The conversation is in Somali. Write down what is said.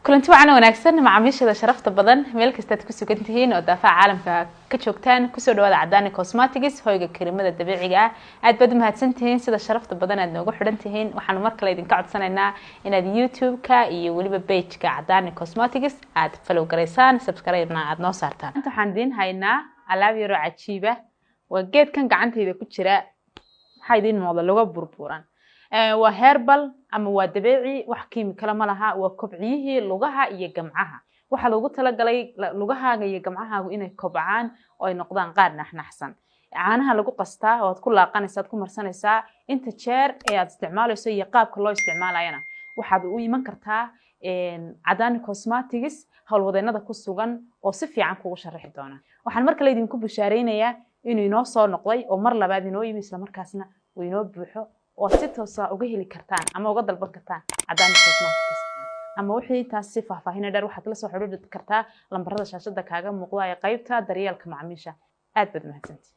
Kulanti wacan wanaagsan, macaamiishada sharafta badan, meel kastaad ku sugan tihiin oo daafaha caalamka ka joogtaan, kusoo dhawaada Cadaani Cosmetics, hoyga karimada dabiiciga ah. Aad baad u mahadsan tihiin sida sharafta badan aad noogu xidhan tihiin. Waxaanu mar kale idinka codsanaynaa inaad YouTube-ka iyo weliba page-ka Cadaani Cosmetics aad follow garaysaan, subscribe-na aad noo saartaan. Maanta waxaan idiin haynaa alaab yaroo cajiiba. Waa geedkan gacantayda ku jira. Maxaa idiin muuqda? Luga burburan. Waa herbal ama waa dabiici, wax kiimikala ma laha. Waa kobciyihii lugaha iyo gamcaha. Waxaa loogu talagalay lugahaaga iyo gamcahaagu inay kobcaan oo ay noqdaan qaar naxnaxsan. Caanaha lagu qastaa oo aad ku laaqanaysa, aad ku marsanaysaa. Inta jeer ee aad isticmaalayso iyo qaabka loo isticmaalayana waxaad u iman kartaa Cadaani Cosmetics, howlwadeennada ku sugan oo si fiican kugu sharaxi doona. Waxaan mar kale idinku bushaaraynayaa inuu inoo soo noqday oo mar labaad inoo yimi, islamarkaasna uu inoo buuxo oo aad si toosa uga heli kartaan ama uga dalban kartaan Cadaani Cosmetics. Ama wixii intaas si faahfaahin dheer, waxaad la soo xidhiidhi kartaa lambarada shaashada kaaga muuqda ee qaybta daryeelka macaamiisha. Aad baad mahadsantihi.